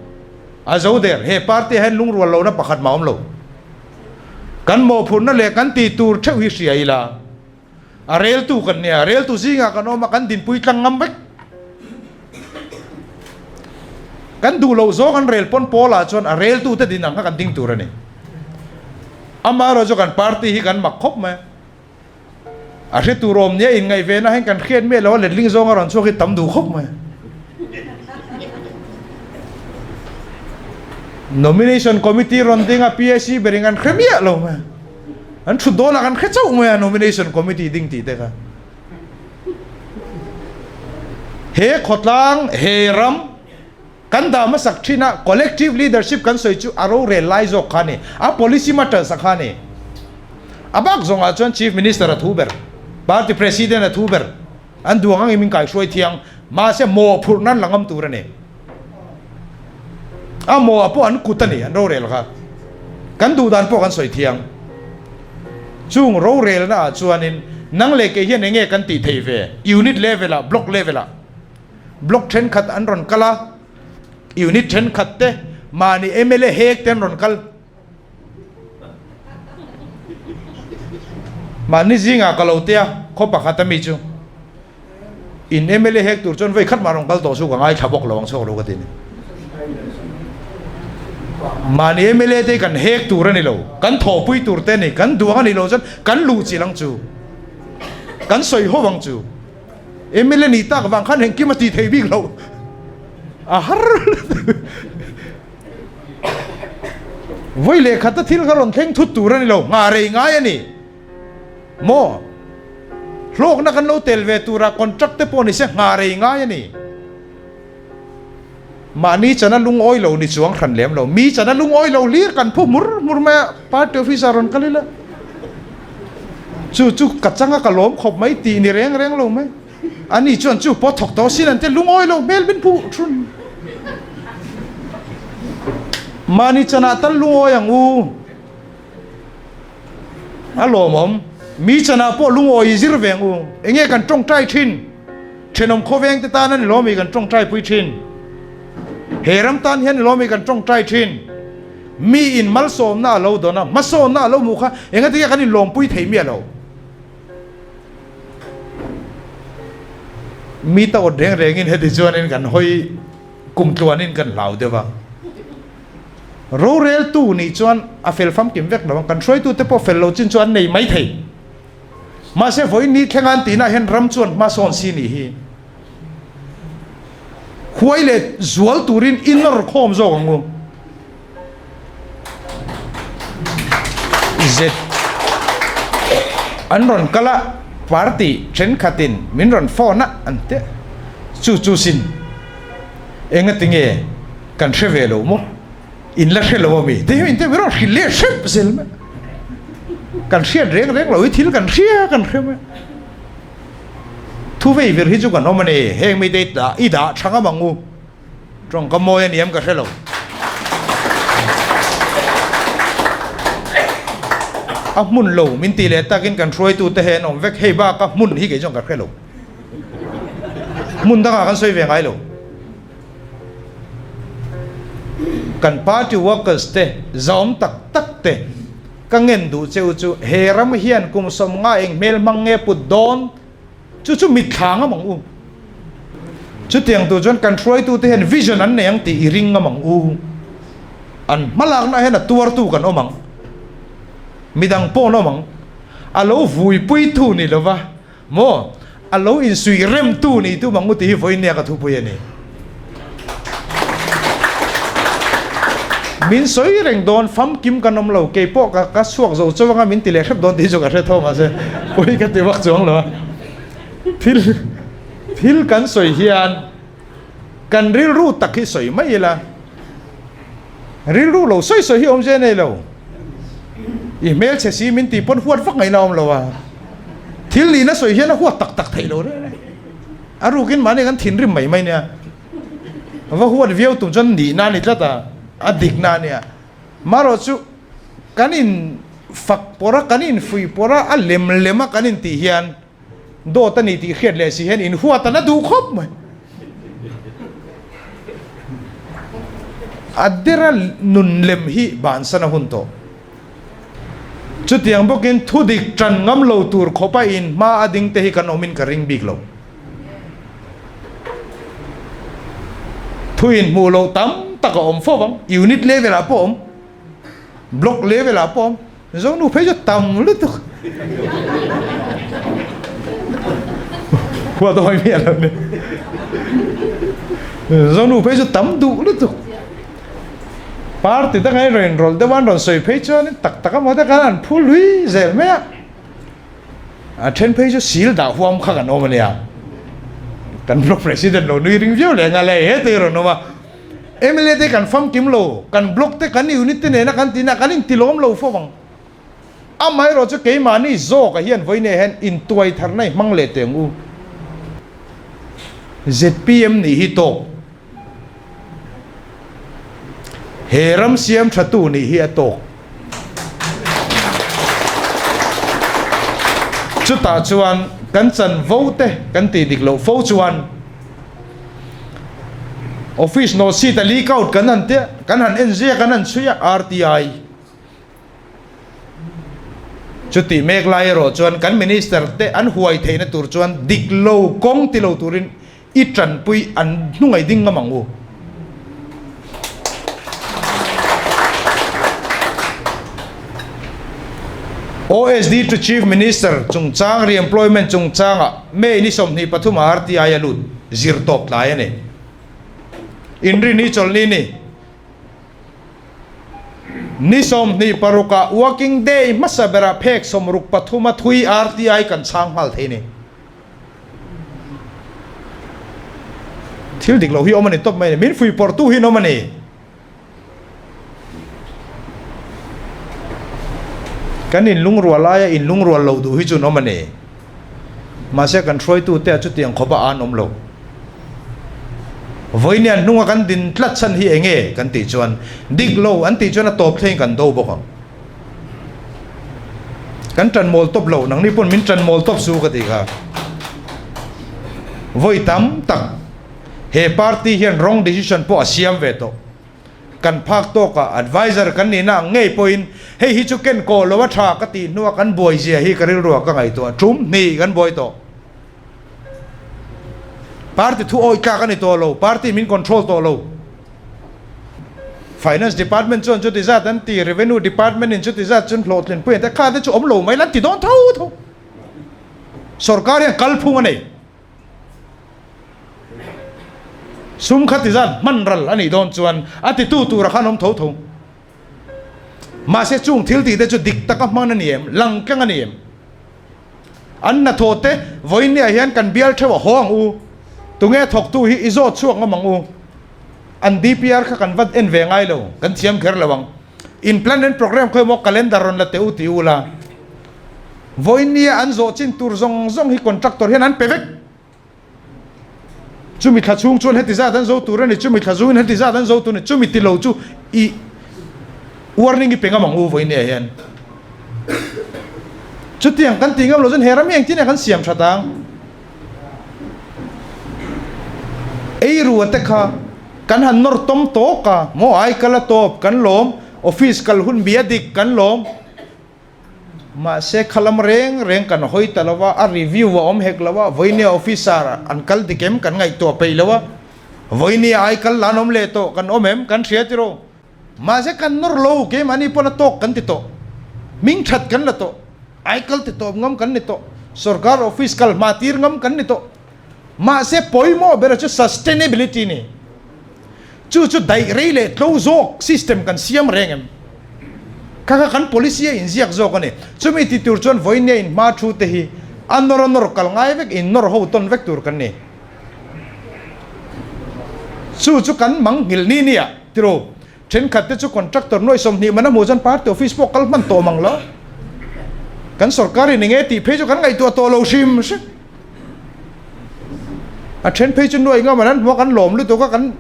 A zo der, he party ah hian lungrual lohna pakhat mah a awm lo. Kan mawhphurhna leh kan tih tur theuh hi hria ila, a reltu kan nia, reltu zingah kan awm a, kan dinpui tlang ngam vek. Kan duh loh zawng an rel pawn pawlah chuan a reltute din ang kha kan ding tur a ni. Amaherawh chu kan party hi kan mak khawp mai a. A hre tur awm nia inngaih ve na hian kan hriat miah lo a letling zawng a rawn chhuak hi tam duh khawp mai. Nomination committee rawn ding a PAC berin kan hre miah lo mai. An thut dawnah kan hre chauh mai a nomination committee ding tih te kha. He khawtlang, he ram kan dah hmasak thin a, collective leadership kan sawi chu a rorel lai zawk kha a ni, a policy matters a kha a ni. A bak zawngah chuan Chief Minister a thu ber, Party President a thu ber, an duang angin min kaihruai thiang, mahse mawhphurh nan la ngam tur a ni. A mawh pawh an kut a ni, an rorel kha. Kan duh dan pawh kan sawi thiang. Chung rorelna ah chuanin nang leh kei hian enge kan tih thei ve? Unit level ah, block level ah. Block thenkhat an rawn kal a, unit thenkhat te mahni mla hek te an rawn kal. Mahni zingah ka lo tia khaw pakhat ami chu in mla hek tur chuan vei khat mah rawn kal tawh chu ka ngaithla bawk lo ang chhuak lo ka ti ni. Mahni mla te kan hek tur a ni lo, kan thawhpui tur te a ni, kan duang a nih loh chuan kan luh chilh ang chu, kan sawi ho ang chu. Mla nih tak vang khan engkim a tih theih bik loh a har Vawi leh khata thil kha rawn thleng thut tur a ni lo, nghah rei ngai a ni. Maw? Hlawkna kan lo tel ve tura contract te pawh ni se nghah rei ngai a ni. Mahni chana lungawi lo ni chuang hran lem lo. Mi chana lungawi lo hlir kan phu hmur hmur mai a, party office ah rawn kal ila. Chu chu ka changa ka lawm khawp mai tih ni reng reng lo mai. Ani chuan chu pawh thawk tawh sin an te lungawi lo hmel min phu thun. Mahni chanah tal lungawi ang u. A lawmawm. Mi chanah pawh lungawi i zir ve ang u. Enge kan tawngtai thin? Thenawm khawveng te tan a ni lawmi kan tawngtai pui thin. He ram tan hian ni lawmi kan tawngtai thin. Mi in malsawmna a lo dawn a, hmasawnna a lo hmuh kha engati nge kan inlawmpui thei miah lo. Mi ta awt reng rengin heti chuanin kan hawi kum tluanin kan hlau deuh a. Roreltu nih chuan a fel famkim vek lo ang, kan hruaitute pawh fel lo chin chu an nei mai thei. Mahse vawiin ni thlenga an tihna hian ram chuan hmasawn si nih hi huai leh zual turin i nawr khawm zawk ang u. Z an rawn kal a, party thenkhatin min rawn phone a an ti a, chu chu sin engati nge kan hre ve lo maw, in la hre lo ami? Ti hian in te min rawn hrilh leh hrep zel mai. Kan hriat reng reng lo hi thil kan hria kan hre mai. Thu vei vir hi chu kan awm a ni. Heng mite i dah i dah tha ngam ang u. Tawngka mawi a niam ka hre lo. A hmun lo min tih leh takin kan hruaitute hi an awm vek. Hei bak a hmun hi kei chuan ka hre lo. Hmun dangah kan sawi ve ngai lo. Kan party workers te zawm tak tak te ka ngen duh che u chu he ram hian kum 50 eng hmel hmang nge put dawn chu chu mitthla ngam ang u. Chutiang tur chuan kan hruaitu te hian vision an nei ang tih i ring ngam ang u. An hmalakna hian a tuartu kan awm ang. Midang pawh an awm ang. A lo vuipuitu ni lova. Maw? A lo insuih remtu nih tum ang u tih hi vawinia ka thupui a ni. Min sawi reng dawn, famkim kan awm lo, kei pawh ka ka chhuak zo chauh anga min ti leh hrep dawn tih chu ka hre tho mahse pawi ka ti vak chuang lo a. Thil thil kan sawi hian kan rilru tak hi sawi mai ila, rilru lo sawi sawi hi awmzia nei lo. I hmelchhe si min tih pawn huat vak ngaihna awm lo a. Thil nihna sawi hian a huat tak tak theih lo reng reng. A rukin mahni kan thinrim mai mai nia. Va huat viau tum chuan nihna a ni tlat a, a dikna a nia. Marawh chu kan in fak pawrh a, kan in fuih pawrh a, a lem lem a kan in tih hian dawt a ni tih hriat leh si hian in huat a na duh khawp mai. A dera nun lem hi bansan a hun tawh. Chutiang bawkin thudik tan ngam lo tur khawpa in hma a ding te hi kan awmin ka ring bik lo. Thu in hmuh loh tam tak a awm fo vang, unit level ah pawh a awm, block level ah pawh a awm, Zonu phei chu tam lutuk. Huat awih miah lo ni. Zonu phei chu tam duh lutuk. Party danga in rawn inrawlh deuh a, an rawn sawi phei chuan tak tak emaw te khan an phu lui zel mai a. A then phei chu sil dah huam kha kan awm a nia. Kan block president lo nui ring viau leh nghal e, he te hi rawn awm a. Mla te kan famkim lo, kan block te kan unit te nena kan tihna kan intilawm lo fo ang. Amaherawh chu keimahni zawkah hian vawiinah hian intuai tharna i hmang leh teh ang u. Zpm nih hi tawk. He ram siam thatu nih hi a tawk. Chutah chuan kan chanvo te kan tih dik loh fo chuan Office no seat a leak out kan han tia, kan han en zia kan han chhui a RTI. Chutih mek lai erawh chuan kan minister te an huai theihna tur chuan dik lo kawng ti lo turin i tanpui an hnungaih ding ngam ang u. OSD to Chief Minister chungchang re-employment chungchangah May ni 23 ah RTI a lut zir tawp tlai a ni. Inrini chawlhni ni ni 26 ah working day hmasa berah phek 63 a thui RTI kan chhang nghal thei a ni. Thil dik loh hi awm a ni tawp mai a ni. Min fuihpawrhtu hi an awm a ni. Kan inlungrual laia inlungrual loh duh hi chu an awm a ni. Mahse kan hruaitute ah chutiang khawpa an awm lo. Vawiin hnunga kan din tlat chhan hi eng nge kan tih chuan dik lo an tih chuan a tawp thleng kan do bawk ang. Kan ṭan mawl tawp lo, nangni pawn min ṭan mawl tawp su ka tih kha. Vawi tam tak he party hian wrong decision pawh a siam ve tawh. Kan phak tawkah adviser kan nihna ang ngei pawhin hei hi chu ken kawh lo a ṭha ka tih hnua kan buai zia hi ka rilruah ka ngaihtuah ṭum hnih kan buai tawh. Party thu awih tlak a ni tawh lo, party min control tawh lo. Finance department chuan chuti zat an ti, revenue department in chuti zat chuan hlawhtlin pui an ti, kha te chu awm lo mai la an ti dawn tho tho. Sorkar hian kalphung a nei. Sum kha ti zat hman ral a nih dawn chuan a titu tura khan awm tho tho. Mahse chung thil tih te chu dik taka hman a ni em, lang tlang a ni em? An hnathawh te vawiinniah hian kan bial theuh a haw ang u. Tunge thawktu hi i zawt chhuak ngam ang u. An DPR kha kan va en ve ngai lo, kan thiam kher lo ang. In plan and program khawi maw calendar rawn la teh u ti u la. Vawinia an zawh chin tur zawng zawng hi contractor hian an pe vek. Chumi thla chhung chuan heti zat an zo tur a ni, chumi thla zungin heti zat an zo tur a ni, chumi ti lo chu i warning i pe ngam ang u vawinia hian. Chutiang kan ti ngam lo chuan he ram hi engtin nge kan siam that ang? Ei rua te kha kan han nawr tawm tawk a, maw ai kal a tawp kan lawm, office kal hun bia dik kan lawm. Mahse khalam reng reng kan hawi ta lo a, a review a awm hek lo a, vawinia officer an kal dik em kan ngaihtuah peih lo a, vawinia ai kal la an awm leh tawh kan awm em kan hria tiraw. Mahse kan nawr lo, keimahni pawn a tawk kan ti tawh, hming that kan la tawh, ai kal ti tawp ngam kan ni tawh, sorkar office kal hma tir ngam kan ni tawh. Mahse pawimawh ber chu sustainability ni. Chu chu daih rei leh tlo zawk system kan siam reng em? Kha kha kan policy a inziak zawk a ni. Chumi ti tur chuan vawinia in hma thu te hi a nawr a nawr kal ngai vek in nawr ho tawn vek tur kan ni. Chu chu kan mang nghilh ni nia tiraw. Thenkhat te chu contractor nuai 20 man a hmuh chuan party office pawh kal hman tawh mang lo. Kan sorkar in enge tih phei chu kan ngaihtuah tawh lo hrim hrim. A then phei chu nuai ngam an an hmuh a kan lawm lutuk a kan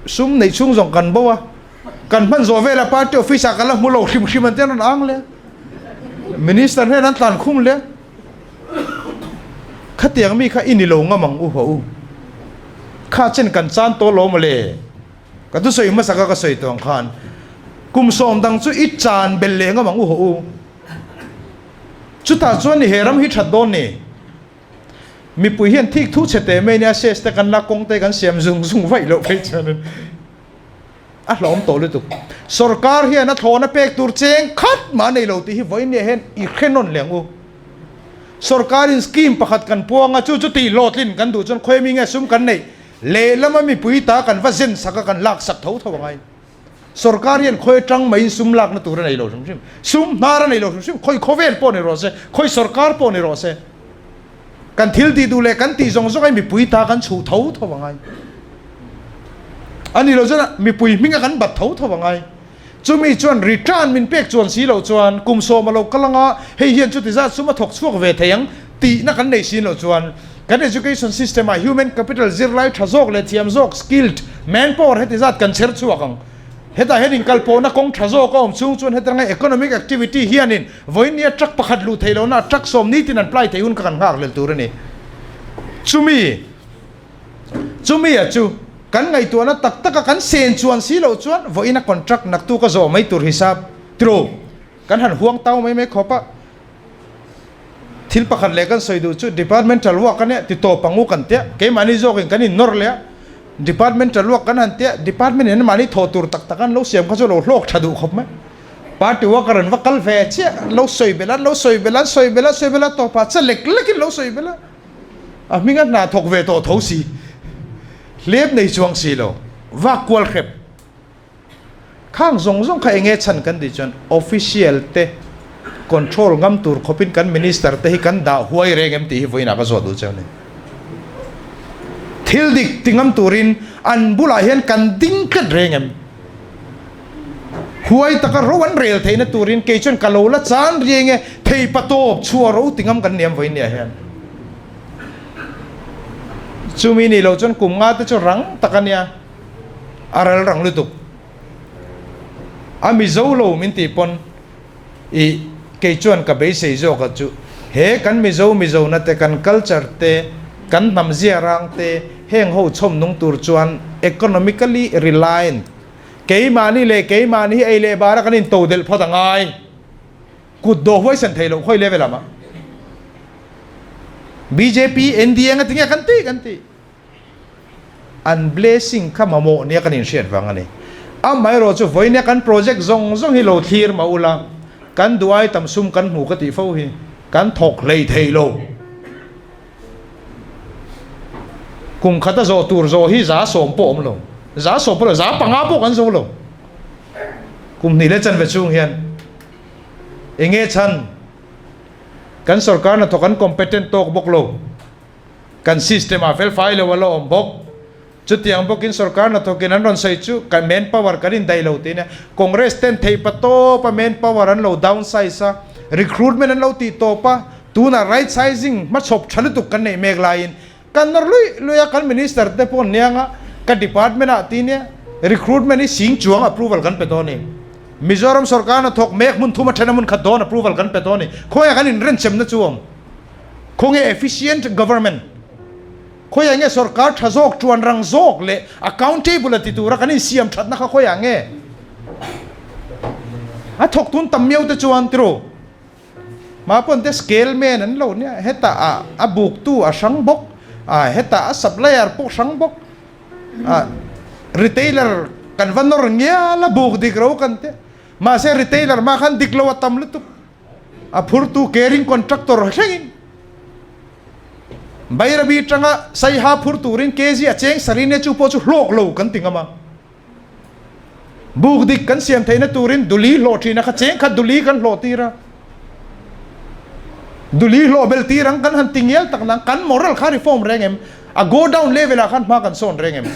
sum neih chhung zawng kan bo a. Kan hman zawh vel a party office ah kan la hmu lo hrim hrim an ti an rawn ang le. Minister hnen an tlan khum le. Khatiang mi kha i ni lo ngam ang u haw u. Kha chen kan chan tawh lo mawle. Ka thusawi hmasa kha ka sawi tawh ang khan kum sawm dang chu i chan bel leh ngam ang u haw u. Chutah chuan ni he ram hi that dawn ni. Mipui hian thik thu chhe teh mai nia ses te kan la kawng te kan siam zung zung vaih loh phei chuanin a hlawm tawh lutuk. Sorkar hian a thlawhna pek tur cheng khat mah nei lo tih hi vawiin nia hian i hre nawn leh ang u. Sorkarin scheme pakhat kan puang a chu chu tih hlawhtlin kan duh chuan khawi mi nge sum kan neih Lehlama mipui ta kan va zen sak a kan lak sak tho tho angai. Sorkar hian khawi atang maiin sum lakna tur a nei lo hrim hrim. Sum hnar a nei lo hrim hrim. Khawi khawvel pawh ni rawh se, khawi sorkar pawh ni rawh se. Kan thil tih duh leh kan tih zawng zawng ai mipui ta kan chhuh tho tho angai. A ni lo chuan mipui hminga kan bat tho tho angai. Chumi chuan return min pek chuan si loh chuan kum sawm a lo kal anga hei hian chuti zat sum a thawk chhuak ve thei ang tihna kan nei sin loh chuan kan education system ah human capital zirlai tha zawk leh thiam zawk skilled manpower heti zat kan chher chhuak ang. Hetah hian inkalpawhna kawng tha zawk a awm chhung chuan hetlanga economic activity hianin vawinia truck pakhat luh theih lohna truck sawm nitin an ply theih hun kha kan nghak lel tur a ni. Chumi. Chumi a chu kan ngaihtuahna tak taka kan sen chuan si loh chuan vawiin a contract naktu ka zawh mai tur hisap tiraw kan han huang tau mai mai khawp a. Thil pakhat leh kan sawi duh chu departmental work a nia ti tawp ang u kan tia keimahni zawkin kan innawr leh a departmental work kan han tia department in mahni thawh tur tak tak an lo siam kha chu lo hlawk tha duh khawp mai. Party worker an va kal ve chiah an lo sawi belh a an lo sawi belh a an sawi belh a sawi belh a tawpah che lek lekin lo sawi belh a. A hming a hna thawk ve tawh tho si, hlep nei chuang si lo, vak kual hrep. Khang zawng zawng kha enge chhan kan tih chuan official te control ngam tur khawpin kan minister te hi kan dah huai reng em tih hi vawiinah ka zawt duh cheu ni. Thil dik ti ngam turin an bulah hian kan ding tlat reng em? Huai taka ro an rel theihna turin kei chuan ka lo la chan riai nge thei pa tawp chhuah ro ti ngam kan niam vawiin nia hian. Chumi nih loh chuan kum nga te chu rang tak a nia, a ral rang lutuk. A Mizo lo min tih pawn i kei chuan ka beisei zawk a chu he kan Mizo Mizo na te kan culture te kan hnam zia rang te heng ho chhawm nung tur chuan economically reliant Keimahni leh keimahni hi ei leh bara kan into delh phawt a ngai. Kut dawh huaisen thei loh khawi level ah mah. Bjp, NDA nga tinge kan ti kan ti. An blessing kha mamawh nia kan inhriat vang a ni. Amaherawh chu vawinia kan project zawng zawng hi lo thlir mah ula, kan duh ai tam sum kan hmu ka tih fo hi kan thawk hlei thei lo. Kum khat a zawh tur zawh hi 10% pawh awm lo, 10% pawh lo, 5% pawh kan zo lo. Kum hnih leh chanve chhung hian eng nge chhan? Kan sorkar hnathawk an competent tawk bawk lo, kan system ah felfai lo a la awm bawk. Chutiang bawkin sorkar hnathawkin an rawn sawi chu kan manpower kan indaih lo tih nia. Congress ten theih pa tawp a manpower an lo downsize a. Recruitment an lo tih tawp a, tunah right sizing hmachhawp tha lutuk kan neih mek laiin kan nawr luih luih a, kan minister te pawh niang a, ka department ah ti nia recruitment hi sing chuang approval kan pe dawn a ni. Mizoram sorkar hna thawk mek hmun thum a then a hmun khat dawn approval kan pe dawn a ni. Khawiah kan inrenchem na chu awm? Khawnge efficient government? Khawiah nge sorkar tha zawk, tuan rang zawk leh accountable a ti tura kan insiam thatna kha khawiah nge? A thawk tun tam miau te chuan tiraw? Mah pawn te scale man an lo nia, hetah a a buktu a hrang bawk, a hetah a supplier pawh hrang bawk, a retailer kan va nawr ngial a buk dik ro kan te, mahse retailer mah khan dik lo a tam lutuk. A phurtu caring contractor thlengin Bairabi tanga Saiha phur turin kg a cheng sarine chu pawh chu hlawk lo kan ti ngam a. Buk dik kan siam theihna turin duli hlawh thin a kha cheng khat duli kan hlawh tir a. Duli hlawh bel tir ang kan han ti ngial tak nang kan moral kha reform reng em? A go down level ah khan hma kan sawn reng em?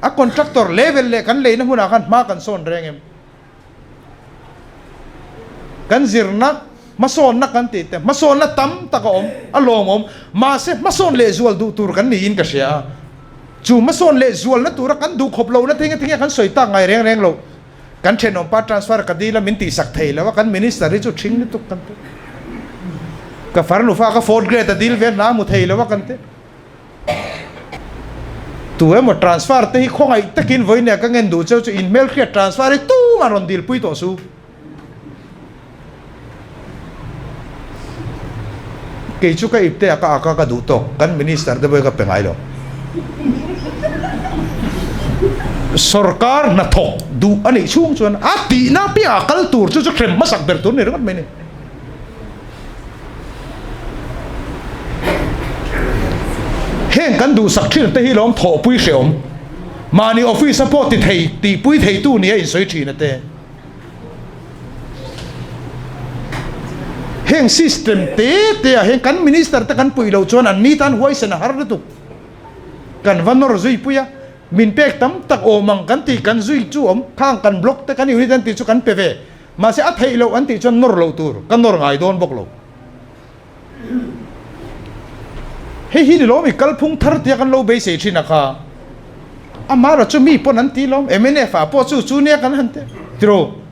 A contractor level leh kan leina hmunah khan hma kan sawn reng em? Kan zirna hmasawnna kan tih te hmasawnna tam tak a awm, a lawmawm. Mahse hmasawn lehzual duh tur kan niin ka hria a. Chu hmasawn lehzualna tura kan duh khawp lohna thing a tinge kan sawi tak ngai reng reng lo. Kan thenawmpa transfer ka dil a min tihsak thei lo a, kan minister hi chu thing lutuk kan ti. Ka farnufa ka fourth grade a dil ve hna hmu thei lo a kan ti. Tu emaw transfer te hi khawngaih takin vawinia ka ngen duh cheu chu in hmelhriat transfer hi tumah rawn dilpui tawh su. Kei chu ka ipte a ka ak a ka duh tawk kan minister te pawh hi ka pe ngai lo. Sorkar hnathawk duh a nih chhung chuan a tihna piahah kal tur chu chu hrem hmasak ber tur a ni ringawt mai a ni. Heng kan duhsak thin te hi lawm thawhpui hreawm. Mahni office a pawh ti thei tihpui theitu nia insawi thin a te. Heng system te te ah hian kan minister te kan puih loh chuan an ni tan huaisen a har lutuk. Kan va nawr zui pui a, min pek tam tak awm ang kan tih kan zui chu awm, khang kan block te kan unit an tih chu kan pe ve. Mahse a theih loh an tih chuan nawr loh tur, ka nawr ngai dawn bawk lo. Hei hi ni lawm i kalphung thar tia kan lo beisei thin a kha. Amara chu mi pawn an ti lawm, mnf ah pawh chu chu nia kan han ti tiraw.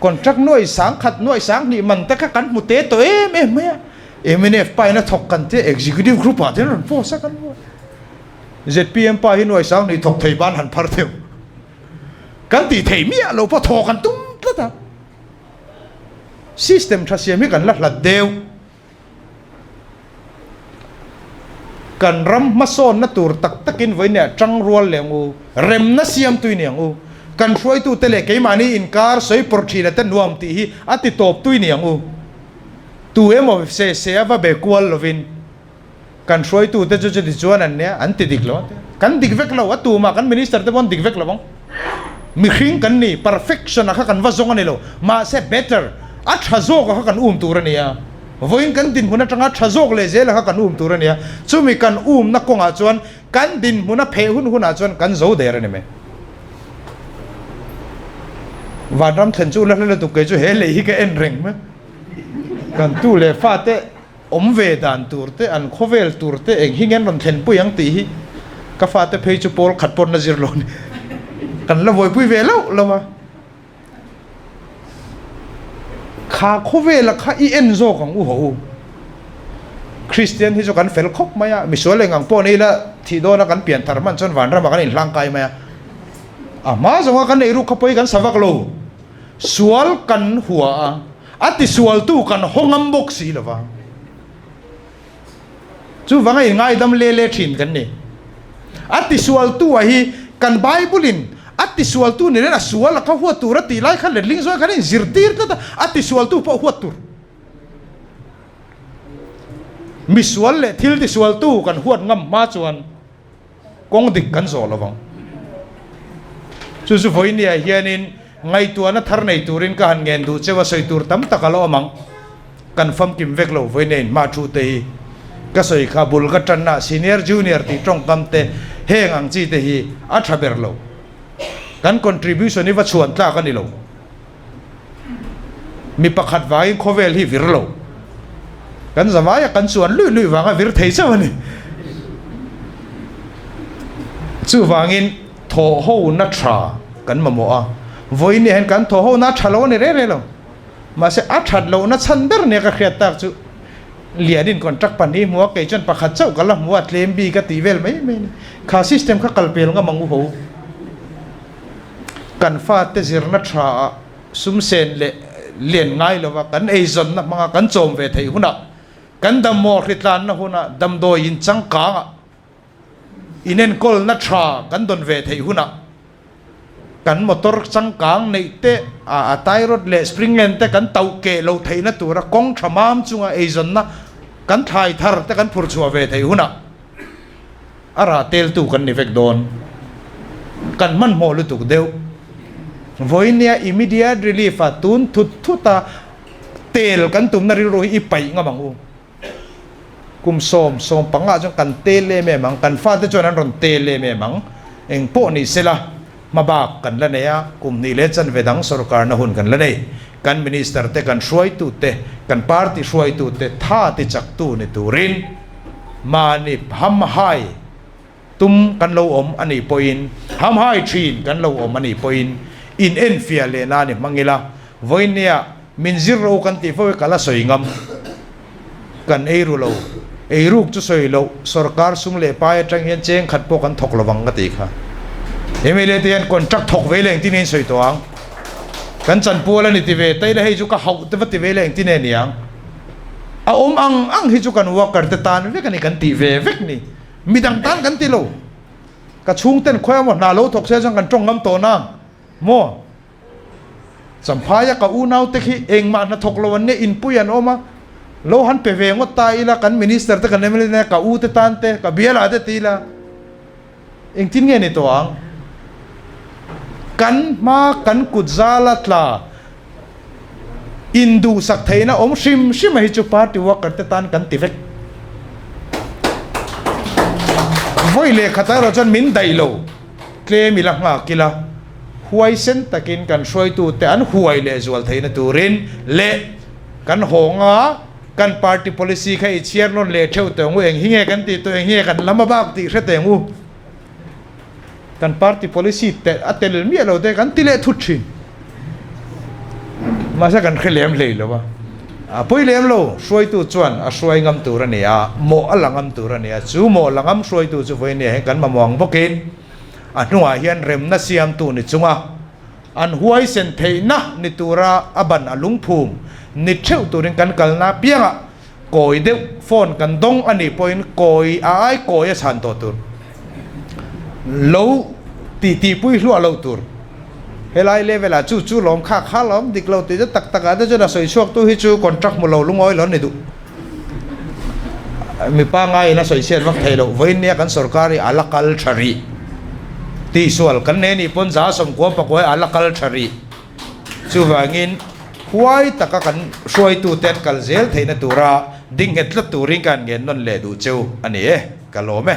Contract nuai sang khat nuai sang hnih man te kha kan hmu te tawh em em mai a. Mnf pa in a thawk kan tia executive group ah te an rawn post a kan hmu a. Zpm pa hi nuai sang hnih thawk thei ban han phar theuh. Kan tih theih miah lo pawh thaw kan tum tlat a, system tha siam hi kan la hlat deuh. Kan ram hmasawnna tur tak takin vawiinah tangrual leh ang u, remna siam tui ni ang u, kan hruaitute leh keimahni inkar sawi pawrh thina te nuam tih hi a ti tawp tui ni ang u. Tu emaw se se a va be kual lovin. Kan hruaitute chu chuti chuan an nia, an ti dik lo a ti. Kan dik vek lo, a tumah kan minister te pawh an dik vek lo ang. Mihring kan ni, perfection a kha kan va zawng a ni lo, mahse better, a tha zawk a kha kan um tur a ni a. Vawiin kan dinhmun atanga tha zawk leh zel a kha kan um tur a ni a. Chumi kan umna kawngah chuan kan dinhmun a pheh hun hunah chuan kan zo der a ni mai. Vanram thlen chu la hla lutuk kei chu he lei hi ka en reng mai. Kan tu leh fate. Awm ve dan tur te, an khawvel tur te eng hi nge an rawn thlenpui ang tih hi ka fate phei chu pawl khat pawn a zir lo a ni. Kan la buaipui ve loh lo a. Kha khawvela kha i en zawk ang u haw u. Kristian hi chu kan fel khawp mai a, misual eng ang pawh ni ila thih dawna kan pian thar hman chuan vanramah kan inhlangkai mai a. A hma zawnga kan ei ruk kha pawi kan sa vak lo. Sual kan hua a, a tisualtu kan haw ngam bawk si lo va. Chuvanga in ngaidam le le thin kan ni. A tisualtu a hi kan Bible in a tisualtu ni nen a sual a kha huat tur a tih lai kha letling zawng kan in zirtir tlat a, a tisualtu pawh huat tur. Misual leh thil tisualtu kan huat ngam hma chuan Kawng dik kan zawh lo vang. Chu chu vawinia hianin ngaihtuahna thar nei turin ka han ngen duh cheu a, sawi tur tam tak a la awm ang. Kan famkim vek lo vawinia in hma thu te hi ka sawi kha bul ka tanna senior junior tih tawngkam te heng ang chi te hi a tha ber lo. Kan contribution hi va chhuan tlak a ni lo. Mi pakhat vangin khawvel hi vir lo. Kan zavaia kan chuan luih luih vanga vir thei chauh a ni. Chuvangin thawhhona tha kan mamawh a, vawiin hian kan thawhhona a tha lo a ni reng reng lo. Mahse a that lohna chhan ber nia ka hriat tak chu Lianin contract pahnih hmu a, kei chuan pakhat chauh ka la hmu a, tlem bik a tih vel mai mai a ni. Kha system kha kal pel ngam ang u ho. Kan fate zirna tha ah sum sen leh lian ngai lova kan eizawnna hmanga kan chawm ve theih hunah, kan dammaw hritlanna hunah damdawi in changkangah inenkawlna tha kan dawn ve theih hunah kan motor changkang neih te, a tie rod leh spring len te kan tauh keh loh theihna tura kawng tha mam chunga eizawnna kan thlai thar te kan phur chhuah ve theih hunah a rah teltu kan ni vek dawn. Kan hmanhmawh lutuk deuh. Vawinia immediate relief a tun thut thut a tel kan tumna rilru hi i paih ngam ang u. Kum sawm, sawm panga chuan kan tel em em ang, kan fate chuan an rawn tel em em ang. Eng pawh ni sela, hma bak kan la nei a, kum hnih leh chanve dang sorkarna hun kan la nei. Kan minister te, kan hruaitu te, kan party hruaitu te tha ti chaktu ni turin mahni hamhai tum kan lo awm a nih pawhin, hamhai thin kan lo awm a nih pawhin in enfiah leh na ni hmang ila, vawinia min zir ro kan tih fo hi ka la sawi ngam. Kan ei ru lo, ei ruk chu sawi loh, sorkar sum leh pai atang hian cheng khat pawh kan thawk lovang ka tih kha. MLA te hian contract thawk ve leh engtin nge in sawi tawh ang? Kan chanpual a ni ti ve ta ila hei chu ka hauh te va ti ve leh engtin nge ni ang? A awm ang ang hi chu kan worker te tan vek a ni kan tih ve vek ni. Midang tan kan ti lo. Ka chhungten khawi emaw hna lo thawk se chuan kan tawng ngam tawh nang maw? Champhaia ka unaute khi engmah hna thawk lo an nia, inpui an awm a, lo han pe ve ngawt ta ila kan minister te kan mla te ka u te tan te ka biala te ti ila engtin nge ni tawh ang? Kan hma kan kut zala tla Induhsak theihna awm hrim hrim a hi chu party worker te tan kan ti vek. Vawi leh khat erawh chuan min daih lo, tlem ila nghak ila, huaisen takin kan hruaitu te an huai leh zual theihna turin leh kan hawnga kan party policy kha i chhiar nawn leh theuh teh ang u, eng hi nge kan tih tawh, eng hi nge kan lam a bak tih hre teh ang u. Kan party policy te a tel miah lo te kan ti leh thut thin. Mahse kan hre lem hlei lo a. A pawi lem lo, hruaitu chuan a hruai ngam tur a ni a, mawh a la ngam tur a ni a. Chu mawh la ngam hruaitu chu vawiin nia hian kan mamawh ang bawkin a hnungah hian remna siamtu ni chunga an huaisen theihna ni tura a ban a lungphum ni theuh turin kan kalna apiangah Kawi deuh phone kan dawng a nih pawhin kawi a ai kawi a chhan tawh tur. Lo ti tihpui hluah lo tur. Helai level ah chu chu lawm kha kha lawm dik lo tih chu tak tak ah te chuan a sawi chhuak tu hi chu contract hmu lo lungawi lo a ni duh. Mi pangai in a sawi chhiat vak thei loh. Vawiin nia kan sorkar hi a la kal tha rih. Tihsual kan nei nih pawn 190 pakuai a la kal tha rih. Chuvangin, huai taka kan hruaitute an kal zel theihna tura ding nghet tlat turin ka han ngen nawn leh duh cheu a ni e, ka lawm e.